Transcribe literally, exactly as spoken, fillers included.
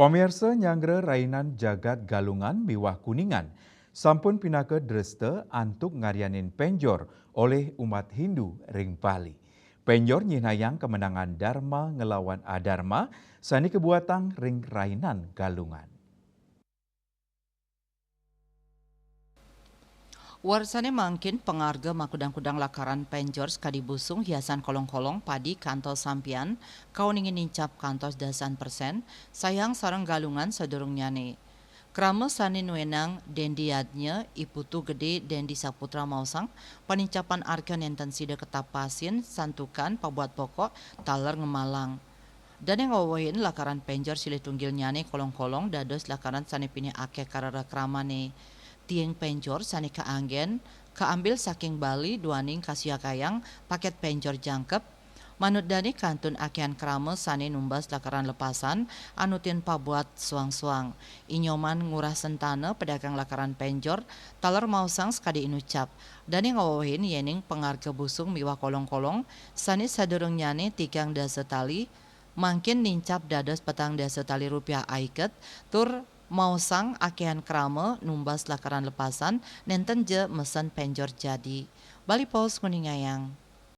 Pamirsa, nyanggra rainan jagat Galungan miwah Kuningan sampun pinaka dresta antuk ngaryanin penjor olih umat Hindu ring Bali. Penjor nyihnayang kamenangan Dharma nglawan Adharma sane kabuatang ring rainan Galungan. Warsane mangkin pangarga makudang-kudang lakaran penjor sakadi busung, hiasan kolong-kolong, padi kantos sampian, kauningin nincap kantos dasan persen, sayang sareng Galungan sadurungnyane. Krama sane nuenang Dendi Yadnya, I Putu Gede Dendi Saputra maosang, panincapan arga nenten sida ketapasin santukan pabuat pokok taler ngemalang. Dane ngwewehin lakaran penjor silih tunggilnyane kolong-kolong dados lakaran sane pinih akeh karara kramane. Tiing penjor sane kaanggen, kaambil saking Bali duaning kasiakayang paket penjor jangkep, manut dane kantun akehan krama sane numbas lakaran lepasan anutin pabuat suang-suang. I Nyoman Ngurah Sentana, pedagang lakaran penjor, taler maosang sakadi inucap. Dane ngwewehin yening pangarga busung miwah kolong-kolong sane sadurungnyane tigang dasa tali, mangkin nincap dados petang dasa tali rupiah aiket, tur maosang akehan krama numbas lakaran lepasan nenten ja mesen penjor jadi. Bali Post nguningayang.